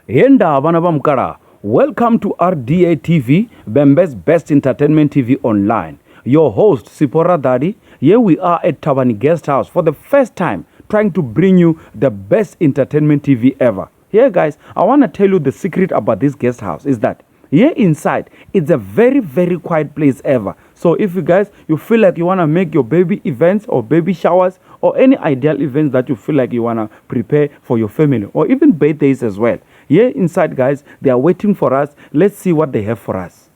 Henda vana va mukala, welcome to RDA TV, Bembe's best entertainment TV online. Your host Sipora Dadi. Here we are at Thavhani Guest House for the first time, trying to bring you the best entertainment TV ever. Here guys, I want to tell you the secret about this guest house is that here inside, it's a very, very quiet place ever. So if you guys, you feel like you want to make your baby events or baby showers or any ideal events that you feel like you want to prepare for your family or even birthdays as well. Here inside guys, they are waiting for us. Let's see what they have for us.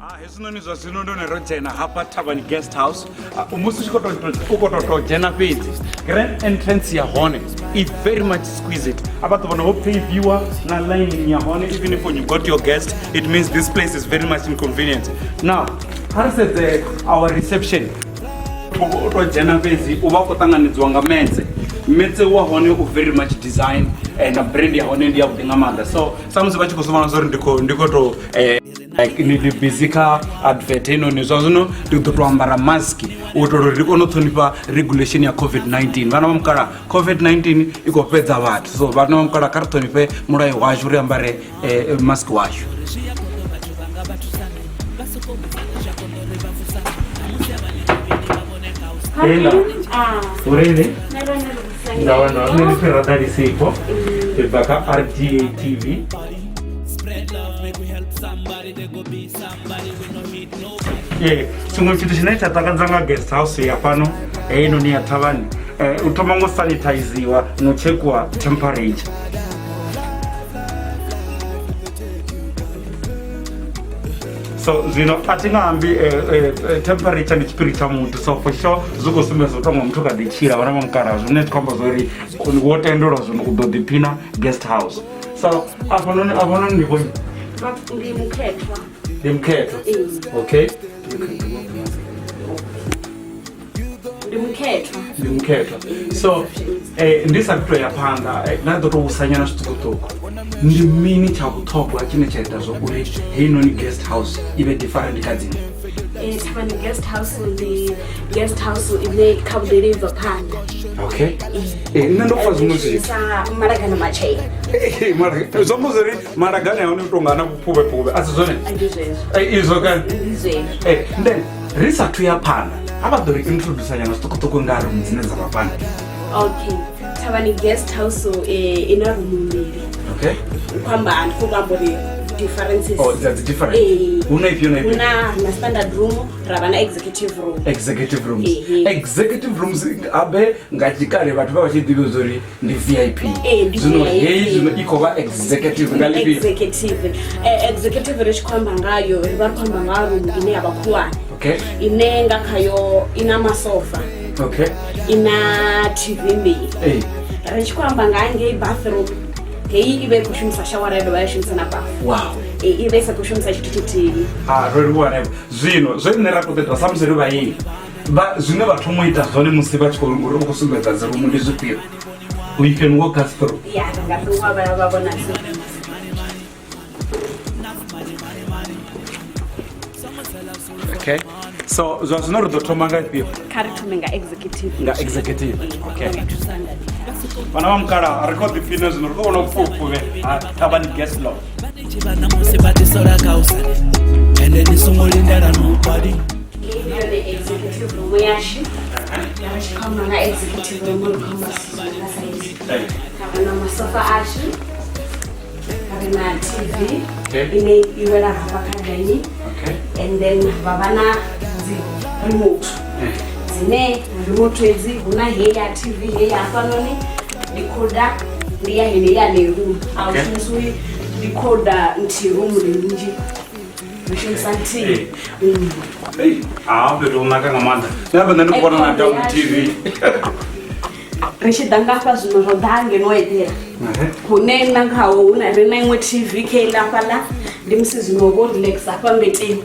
Ah, hezwinoni zwa zwino ndo ne ro dzhena hafha Thavhani Guest House. Ah, musi u tshi khou tou- u khou tou tou dzhena fhedzi grand entrance ya hone i very much exquisite. A vha ḓo vhona ho paviwa na lining ya hone. Even if when you got your guest, it means this place is very much inconvenient. Now kha ri sedze our reception. U tou dzhena fhedzi u vha u khou ṱanganedziwa nga metse. Metse wa hone u very much design and na brand ya hone ndi yavhuḓi nga maanḓa. So samusi vha tshi khou zwi vhona zwa uri ndi khou tou like ndi busy kha advert heinoni zwa zwino, ndi ḓo tou ambara mask u itela uri ndi kone u ṱhonifha regulation ya COVID-19. Vhana vha mukala, COVID-19 i khou fhedza vhathu, so vhana vha mukala, kha ri ṱhonifhe mulayo washu, ri ambare mask washu. Ela. Urele. Ndawana nṋe ndi pfi Raḓali Sipho, ndi bva kha RDA TV. Ee, tshiṅwe tshithu tshine tsha takadza nga guest house ya fhano heinoni ya Thavhani, u thoma ngo sanitiziwa no tshekhiwa temperature. So zwino a thi nga ambi, temperature ndi tshiphiri tsha muthu, so for sure zwi khou sumbedza u tonga muthu kha ḓi tshila. Vhana vha mukalaha, zwine zwi khou amba zwori wo tendelwa zwino u ḓo ḓiphina guest house. So afhanoni ndi vho Ndi Mukhethwa. Ndi Mukhethwa? Ee. Okay. Ndi Mukhethwa. Ndi Mukhethwa. So ndi sa to ya phanḓa, nda ḓo tou vhusanyana zwiṱukuṱuku, ndi mini tsha vhuṱhogwa tshine tsha ita zwo uri heinoni guest house i vhe different kha dziṅwe? Thavhani Guest House ndi guest house ine kha vhudele i bva phanḓa. Okay, nṋe ndo pfa zwiṅwe zwithu. Sa malagana matshena. Zwo amba zwori malagane a hone u tonga na vhuphuvhephuvhe, a si zwone? Ndi zwezwo. Izwo kani? Ndi zwezwo. Then ri sathu ya phanḓa, a vha ḓo ri introduce nyana zwiṱukuṱuku nga rumu dzine dza vha fhano. Okay, Thavhani Guest House ina rumu mbili. Khou amba, ndi khou amba uri differences. Oh, dza dzi different. Ee. Hu na ifhio na ifhio? Huna na standard room, ra vha na executive room. Executive rooms. Ehe. Executive rooms abe nga tshikale vhathu vha vha tshi ḓivha zwa uri ndi VIP. Ee, ndi Zwino VIP. heyi zwino i khou vha executive nga lifhio? Executive, executive ri tshi khou amba ngayo, ri vha ri khou amba nga room ine ya vha khulwane, ine nga khayo ina masofa, ina TV mbili. Ri tshi khou amba nga ngei bathroom, heyi i vha i khou shumisa shawara, ya dovha ya shumisa na bafu. I vha i sa khou shumisa tshithu tshithihi. Ah, ro livhuwa hanefho. Zwino zwe nṋe ra khou ṱoḓa, samusi ri vhaeni, vha zwine vha thoma u ita zwone musi vha tshi khou uri u khou sumbedza dzi rumu ndi zwifhio? You can walk us through. Ya, ri nga ṱuwa vha ya vha vhona dzi. Okay, so zwa zwino ri ḓo thoma nga ifhio? Kha ri thome nga executive. Nga executive, okay. Vhana vha mukala, ri khou ḓiphina zwino, ri khou vhona vhupfupfuvhe ha Thavhani Guest Lodge. Musi vha ḓisola kha usane ende ni songo lindela nobody. Ndi yone executive room yashu. Ri tshi khou amba nga executive room, ri khou amba zwithu zwi nga saizi ra vha na masofa ashu, ri na TV ine i wela hafha kha dining, and then vha vha na dzi remote, dzine remote hedzi hu na heyi ya TV, heyi hafhanoni decoder ndi ya henei ya room. A u shumisiwi decoder nthihi room nnzhi, ri shumisa nthihi. Ei, ha fhethu hu naka nga maanḓa. Nṋe hafha nṋe ndi khou vhona na down TV. Ri tshi ḓa ngafha zwino, ro ḓa ngeno eḓela hune na khaho hu na ri na iṅwe TV kheiḽa hafhaḽa. Ndi musi zwino vho relaxa hafha mbeteni,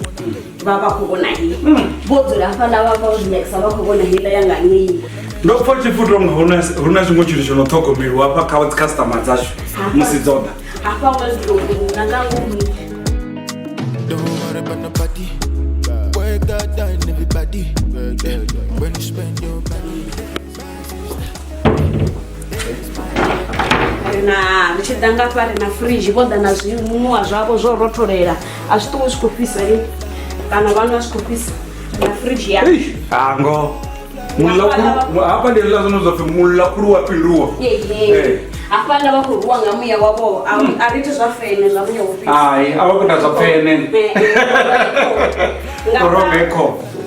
vha vha khou vhona hei, vho dzula hafhaḽa, vha vho relaxa, vha khou vhona heiḽa ya nga ngei. Ndo pfa tshi futhi unga hu na zwiṅwe tshithu tsho no ṱhogomeliwa hafha kha dzi customer dzashu musi dzo ḓa. Hafha wardrobe na nga ngomu. Don't worry about nobody. Work hard than everybody. Yeah. Ri na ri tshi ḓa ngafha ri na fridge, vho ḓa na zwinwiwa zwavho zwo rotholela, a zwi ṱuwi zwi khou fhisa lini, kana vha nwa zwi khou fhisa na fridge ya. Hango muḽakhulu hafha ndi hezwiḽa zwine zwa pfi muḽakhulu wa fhinduwa. Ee, hafhaḽa vha khou rwiwa nga muya wavho, a ri iti zwa fene zwa muya wo fhisa. Hai, a vha khou ita zwa pfene. Ngafha Ro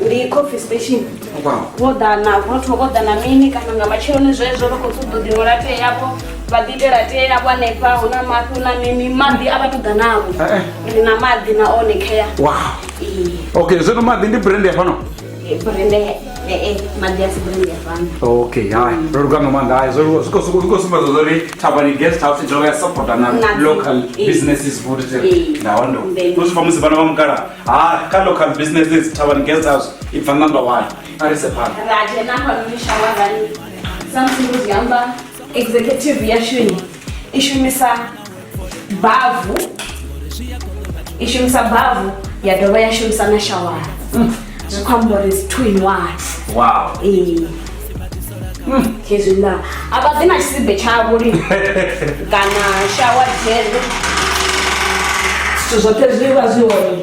ndi coffee station. Wow. Vho ḓa na vhurotho, vho ḓa na mini, kana nga matsheloni zwezwo vha khou ṱoḓa u ḓiṅwela tea yavho, vha ḓi itela tea yavho hanefha. Hu na mafhi, hu na mini, maḓi a vha tou ḓa navho. Eh, Ri na maḓi na one khea. Wow. Ee. Okay, zwino maḓi ndi brand ya fhano? Brand ee, maḓi a si brand ya fhano. Okay, hai, ro luga nga maanḓa. Hai, zwo zwi khou sumbedza zwa uri Thavhani Guest House i dovha ya supporta na local businesses futhi. Ndawa ndo Then- u zwi pfa musi vhana vha mukala ha kha local businesses, Thavhani Guest House i bva number one. A ri se phanḓa. Ra dzhena hafhanoni shawarani. Samusi ndo zwi amba, executive yashu i shumisa bavu, i shumisa bavu ya dovha ya shumisa na shawara, zwi khou amba uri is two in one. Ee, hezwiḽa a vha ḓi na tshisibe tshavho lini kana shower gel, zwithu zwoṱhe zwi vha zwi hone.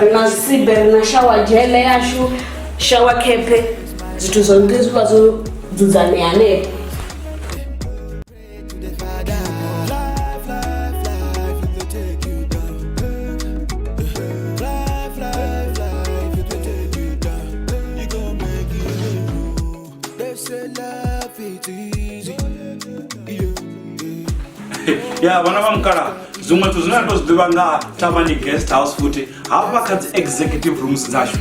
Ri na zwisibe, ri na shower gel yashu, shower cap, zwithu zwoṱhe zwi vha zwo dzudzanea hanefho. To the Father. Fly, fly, fly, if it will take you down. Fly, fly, fly, if it will take you down. You gon' make it. They say life is easy. Yeah. Ya, vhana vha mukala, zwiṅwe zwithu zwine ra to zwi ḓivha nga Thavhani Guest House futhi hafha kha dzi executive rooms dzashu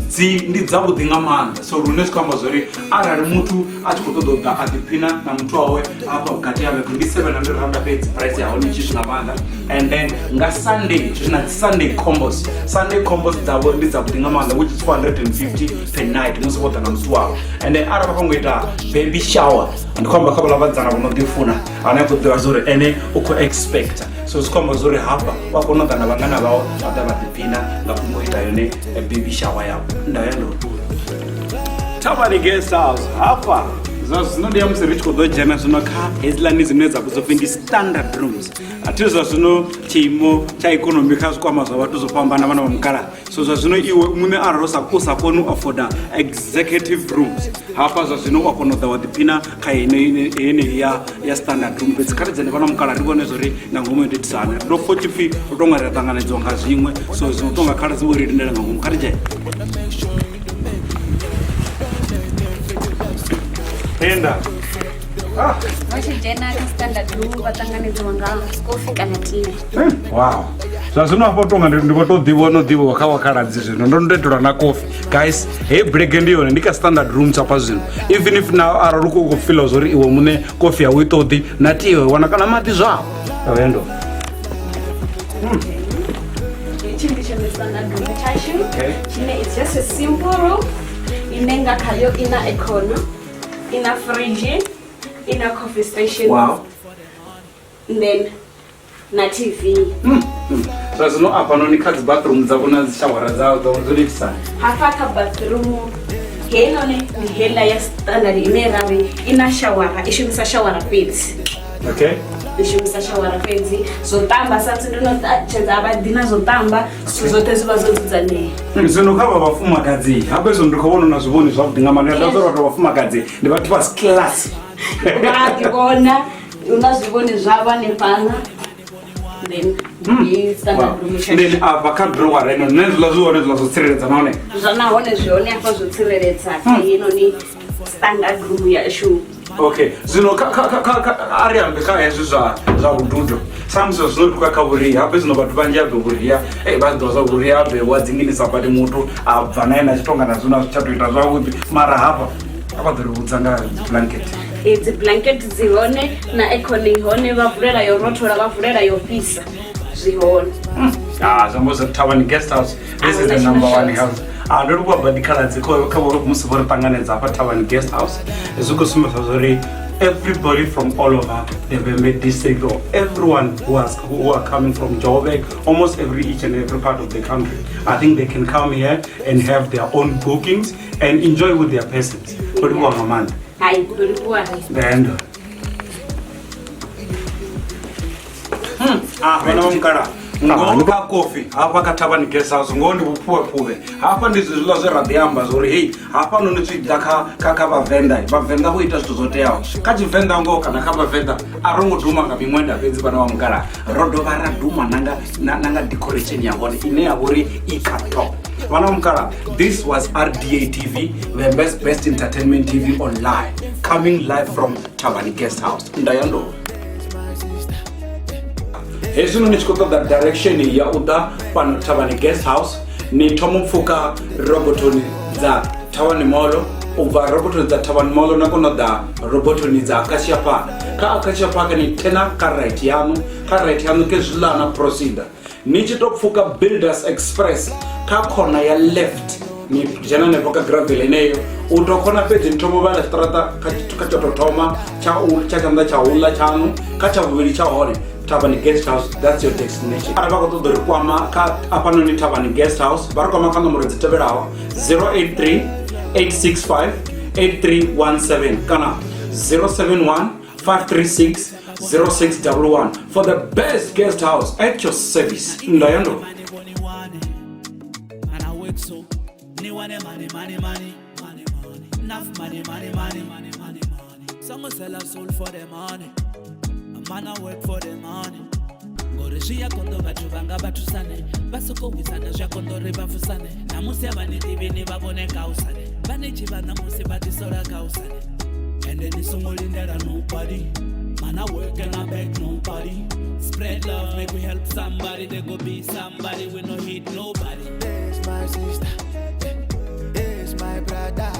dzi ndi dzavhuḓi nga maanḓa, so lune zwi khou amba zwori arali muthu a tshi khou ṱoḓa u ḓa a ḓiphina na muthu wawe hafha vhukati ha vhege, ndi R700 fhedzi, price ya hone i tshi nga maanḓa. And then nga Sunday ri na dzi Sunday combos. Sunday combos dzavho ndi dzavhuḓi nga maanḓa, which is 450 per night musi vho ḓa na muthu wawe. And then arali vha khou ngo ita baby shower, ndi khou amba kha vhaḽa vhadzana vho no ḓifuna, ane a khou ḓivha zwa uri ene u khou expecta, so zwi khou amba zwa uri hafha wa kona u ḓa na vhangana vhawe, vha ḓa vha ḓiphina nga fhungo ita yone baby shower yavho. Ndaya ndo Thavhani Guest House hafha zwa zwino ndi ya musi ri tshi khou ḓo dzhena zwino kha hedziḽani dzine dza vhudzwa pfhi ndi standard rooms. A thi zwa zwino tshiimo tsha ikonomi kha zwikwama zwa vhathu zwo fhambana, vhana vha mukala, so zwa zwino iwe muṋe arali u sa koni u afforda executive rooms, hafha zwa zwino u a kona u ḓa wa ḓiphina kha yeneyi ya standard room. Fhedzi kha ri dzhene, vhana mukala, ri vhone zwori nga ngomu ndo itisa hani. Ri ndo pfha tshipfi u tonga ri a ṱanganedziwa nga zwiṅwe, so zwino tonga khaladzi vho ri lindela nga ngomu. Kha ri dzhene. Enda. Vha tshi dzhena kha standard room vha ṱanganedziwa nga kofi kana tea. Wow, zwa zwino hafha tonga ndi vho tou ḓivha no ḓivhiwa kha wakhaladzi, zwino ndo itelwa na kofi. Guys, heyi bulege ndi yone, ndi kha standard rooms hafha zwino. Even if na arali u khou fila zwa uri iwe muṋe kofi a u i ṱoḓi, na tea wa wana kana maḓi zwao endo. Hetshi ndi tshone standard room tshashu, tshine it's just a simple room ine nga khayo ina aircon, ina fridge, ina coffee station, and then na TV. Zwa zwino afhanoni kha dzi bathroom dzavho na dzi shawara dzavho dzo itisani? Hafha kha bathroom heinoni ndi heiḽa ya standard ine ra ri ina shawara, i shumisa shawara fhedzi. I shumisa shawara fhedzi, zwo ṱamba sa ndo no ṱalutshedza, a vha ḓi na zwo ṱamba, zwithu zwoṱhe zwi vha zwo dzudzanea. Zwino kha vha vhafumakadzi habe zwino ndi khou vhona na zwivhoni zwavhuḓi nga maanḓa, nda zwa vhathu vha vhafumakadzi ndi vhathu vha class. Vha ḓi vhona hu na zwivhoni zwavho hanefhaḽa, then ndi standard room tshashu. Then afha kha drowara ino nṋe zwiḽa zwi hone zwiḽa zwo tsireledza nahone? Zwa nahone zwi hone hafha zwo tsireledza kha heinoni standard room yashu. Okay, zwino a ri ambe kha hezwi zwa vhududo, samusi zwino tuka kha vhuria habe zwino vhathu vhanzhi abve vhuria vha zwi ḓivha zwa vhuria abve wa dzinginisa badi, muthu a bva naye na tshitonga na zwino a zwi tsha to ita zwavhuḓi, mara hafha a vha ḓo ri vhudza nga dzi blanket. Ee, dzi blanket dzi hone na aircon i hone, vha vulela yo rothola, vha vulela yo fhisa, zwi hone. Ah, zwi amba zwa Thavhani Guest House, this is the number one house. Ah, ndo livhuwa badi khaladzi kha vho musi vho ri ṱanganedza hafha Thavhani Guest House. Zwi khou sumbedza zwa uri Everybody from all over the Vhembe district, or everyone who are coming from Joburg, almost every each and every part of the country, I think they can come here and have their own bookings and enjoy with their persons. Ndo livhuwa nga maanḓa. Hai, ndo livhuwa. Ndendo. Ah, vhana vha mukala ngoho kha kofi hafha kha Thavhani Guest House ngoho ndi vhuphuwephuvhe. Hafha ndi zwiḽa zwe ra ḓi amba zwori hei hafhanoni zwi ḓa kha vhavenḓa, vhavenḓa vho ita zwithu zwo teaho kha tshivenḓa ngoho kana kha vhavenḓa a ro ngo duma nga miṅwenda fhedzi vhana vha mukala, ro dovha ra duma na nga decoration ya hone ine ya vhori i kha top. Vhana vha mukala, this was RDA TV, the best entertainment TV online, coming live from Thavhani Guest House. Ndayando. Hezwi ni tshi khou ṱoḓa direction ya u ḓa fhano Thavhani Guest House, ni thoma u pfuka robotoni dza Thavhani Mall, u bva robotoni dza Thavhani Mall na kona u ḓa robotoni dza Acacia Park. Kha Acacia Park ni thena kha right yaṋu, kha right yaṋu ke zwiḽa na procedure. Ni tshi to pfuka Builders Express kha khona ya left, ni dzhena hanefho kha gravel heneyo, u to khona fhedzi ni thoma u vhala tshiṱaraṱa kha tsho tou thoma tsha tshanḓa tsha uḽa tshaṋu, kha tsha vhuvhili tsha hone Thavhani Guest House, that's your destination. Arali vha khou ṱoḓa uri kwama kha hafhanoni Thavhani Guest House, vha ri kwama kha nomboro dzi tevhelaho 083 865 8317 kana 071 536 0611 for the best guest house at your service. Ndayando. And I work so ni wane money, money, money, money, money, enough money, money, money, money, money, money. Some sell a soul for the money, a man I work for the money. Ngori zwi ya konḓa vhathu vhanga vha thusane, vha soko wisana zwi a konḓa uri vha fusane. Ṋamusi a vha ni ḓivhi ni vha vhone kausane, vha ni tshi vha ṋamusi vha ḓisola kausane. Ende ni songo lindela nobody, man I work and I beg nobody. Spread love, make we help somebody, they go be somebody, we no hit nobody. There's my sister, there's my brother.